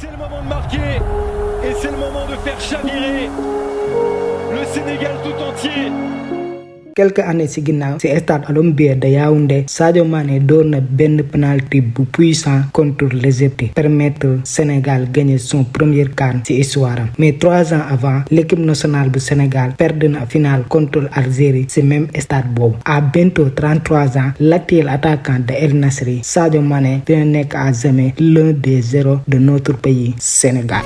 C'est le moment de marquer et c'est le moment de faire chavirer le Sénégal tout entier. Quelques années ci ginnaaw ci stade Olympique de Yaoundé, Sadio Mané door na benn penalty bu puissant contre l'Égypte, permettre Sénégal gagner son premier CAN ci histoire am. Mais 3 ans avant, l'équipe nationale du Sénégal perd na finale contre l'Algérie ci même stade boobu. À bientôt 33 ans, l'actuel attaquant de El Nassr, Sadio Mané, dina nekk à jamais l'un des héros de notre pays, Sénégal.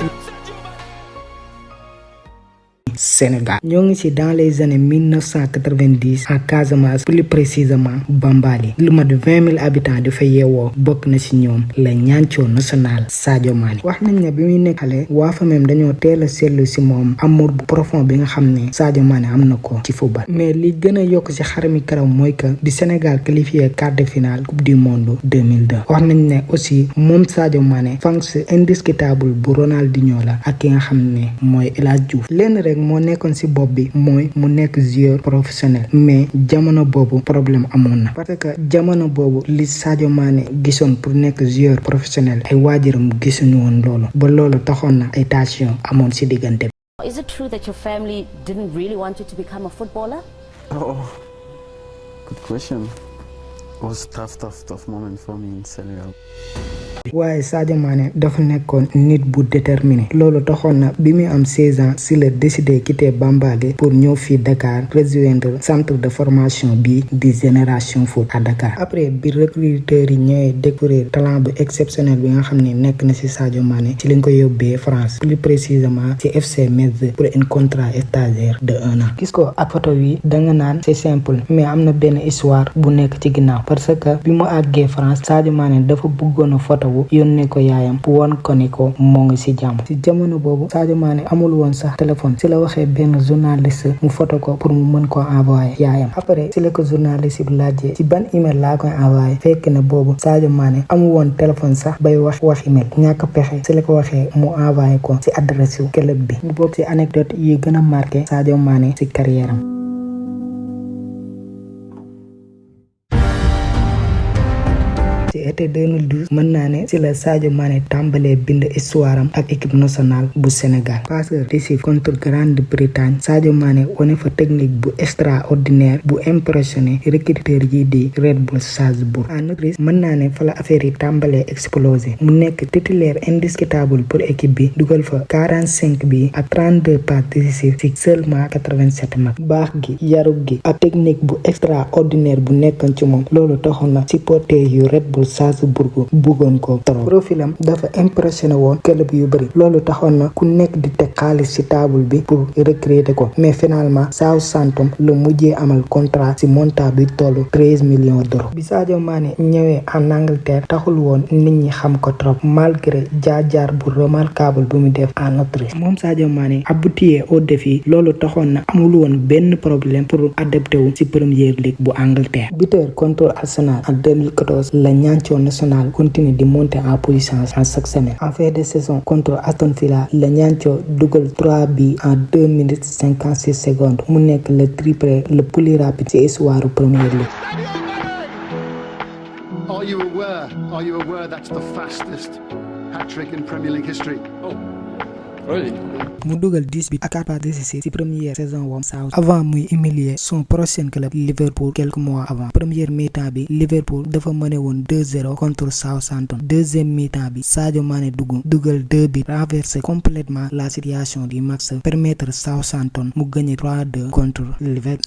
ñoo ngi ci dans les années 1990 à Casamance, plus précisément Bambali. Lu mat 20 000 habitants di fa yeewoo, bokk na ci ñoom le ñancoo national Sadio Mané. wax nañ ne bi muy nekk xale waa famille dañoo teel a seetlu ci moom amour bu profond bi nga xam ne Sadio Mané am na ko ci football. mais li gën a yokk ci xarami karam mooy que di Sénégal qualifié quart de finale coupe du monde 2002. wax nañ ne aussi moom Sadio Mané fans indiscutable bu Ronaldinho la ak ki nga xam ne mooy El Hadji Diouf. lenn rek moo nekkoon ci bopp bi mooy mu nekk joueur professionnel, mais jamono boobu problème amoon na parce que jamono boobu li Sadio Mané gisoon pour nekk joueur professionnel ay waajuram gisuñu woon loolu ba loolu taxoon na ay tension amoon ci diggante bi. Is it true that your family didn't really want you to become a footballer? Oh, good question. It was a tough moment for me in Senegal. waaye Sadio Mané dafa nekkoon nit bu déterminé, loolu taxoon na bi muy am 16 ans si la décidé quitter Bambali pour ñëw fii Dakar rejoindre centre de formation bi di Génération Foot à Dakar. après bi recruteurs yi ñëwee découvrir talent bu exceptionnel bi nga xam ne nekk na ci Sadio Mané, ci lañ ko yóbbee France, plus précisément ci FC Metz pour un contrat stagiaire de 1 an. gis ko ak photo yi danga naan c'est simple, mais am na benn histoire bu nekk ci ginnaaw parce que bi mu àggee France Sadio Mané dafa bëggoon a photo yónnee ko yaayam pour won ko ni ko moo ngi ci jàmm. ci jamono boobu Sadio Mané amul woon sax téléphone, ci la waxee benn journaliste mu photo ko pour mu mën ko envoyer yaayam. après ci la ko journaliste bi laajee ci ban email laa koy envoyer, fekk na boobu Sadio Mané amul woon téléphone sax bay wax email, ñàkk pexe ci la ko waxee mu envoyer ko ci adresse yu club bi. mu bokk ci anecdote yi gën a marqué Sadio Mané ci carrière am. ci été 2012 mën naa ne ci la Sadio Mané tàmbalee bind histoire am ak équipe nationale bu Sénégal. passeur décisif contre Grande-Bretagne, Sadio Mané wane fa technique bu extraordinaire bu impressionné recruteur yi di Red Bull Salzbourg. en Autriche mën naa ne fa la affaire yi tàmbalee explosé, mu nekk titulaire indiscutable pour équipe bi, dugal fa 45 bi ak 32 passes décisives ci seulement 87 matchs. baax gi, yaru gi ak technique bu extraordinaire bu nekkoon ci moom, loolu taxoon na supporter yu Red Bull Salzbourg bëggoon ko trop. profilam dafa impressionné woon club yu bëri, loolu taxoon na ku nekk di teg xaalis ci table bi pour recruter ko, mais finalement Southampton la mujjee amal contrat ci montant bi tollu 13 millions d'euros. bi Sadio Mané ñëwee en Angleterre taxul woon nit ñi xam ko trop malgré jaar-jaar bu remarquable bu mu def en Autriche. moom Sadio Mané abouti au défi, loolu taxoon na amul woon benn problème pour adapté wu ci Premier League bu Angleterre. buteur contre Arsenal en 2014, la ñancoo national continue de monter en puissance en chaque semaine. en fin de saison contre Aston Villa, le ñancoo dugal 3 buts en 2 minutes 56 secondes, mu nekk le triplé le plus rapide ci histoire Premier League. Are you aware that's the fastest hat-trick in Premier League history? Oh. Really? mu dugal 10 buts ak 4 passes décisives ci première saison wam avant muy humilier son prochain club Liverpool quelques mois avant. première mi-temps bi Liverpool dafa mené woon 2-0 contre Southampton. deuxième mi-temps bi Sadio Mané dugal 2 buts, renverser complètement la situation du match, permettre Southampton mu gagner 3-2 contre Liverpool.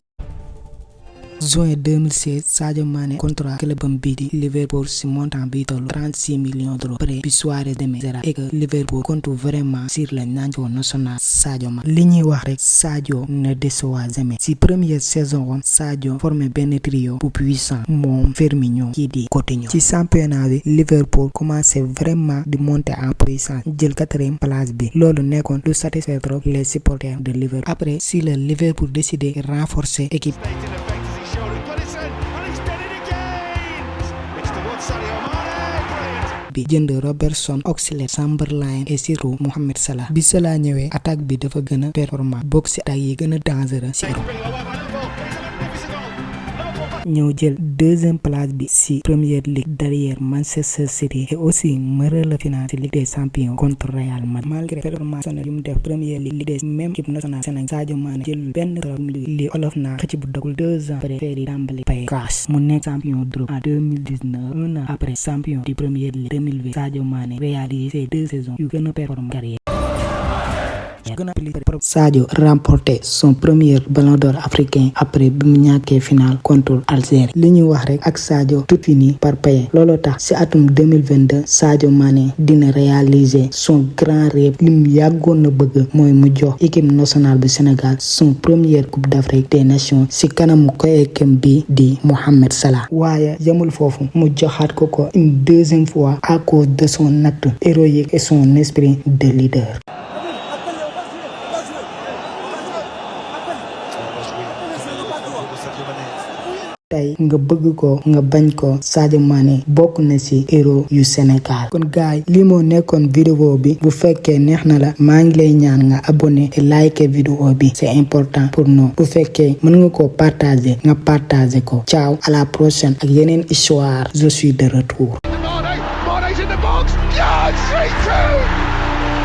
juin 2016, Sadio Mané contrat clubam bii di Liverpool ci montant bi tollu 36 millions d'euros près bi soirée de mai et que Liverpool compte vraiment sur le ñancoo national Sadio Mané. li ñuy wax rek Sadio ne déçoit jamais. ci première saison wam Sadio formé benn trio bu puissant, moom Firmino kii di Coutinho. ci championnat bi Liverpool commencé vraiment di monter en puissance, jël 4e place bi, loolu nekkoon lu satisfaire trop les supporters de Liverpool. après si le Liverpool décidé renforcer équipe bi, jënd Robertson, Oxlade, Chamberlain et surtout Mohamed Salah. bi Salah ñëwee attaque bi dafa gën a performant, bokk ci attaque yi gën a dangereux ci Europe. ñëw jël deuxième place bi ci Premier League derrière Manchester City et aussi mëral la finale ci Ligue des Champions contre Real Madrid. Malgré performance yu mu def Premier League des même équipe nationale Sénégal Sadio Mané jël benn trophée li olof naa xëcc bu dogul 2 ans après féeri tàmbali pay cash mu nekk champion d'Europe en 2019 un an après champion du Premier League 2020 Sadio Mané réalisé 2 saisons yu gën a performant carrière. Sadio remporté son premier ballon d'or africain après bi mu ñàkkee finale contre Algérie. li ñu wax rek ak Sadio tout fini par payer looloo tax ci atum 2022 Sadio Mané dina réaliser son grand rêve li mu yàggoon na bëgg mooy mu jox équipe nationale bu Sénégal son première coupe d'Afrique des nations ci kanamu coéquipier bi di Mohamed Salah. waaye yamul foofu mu joxaat ko une deuxième fois à cause de son acte héroïque et son esprit de leader. tey nga bëgg ko nga bañ ko Sadio Mané bokk na ci héros yu Sénégal. kon gaay li moo nekkoon vidéo bi bu fekkee neex na la maa ngi lay ñaan nga abonné et liker vidéo bi c'est important pour nous. bu fekkee mën nga ko partager nga partager ko. ciao à la prochaine ak yeneen histoire je suis de retour. Mane's in the box. Yeah, 3-2.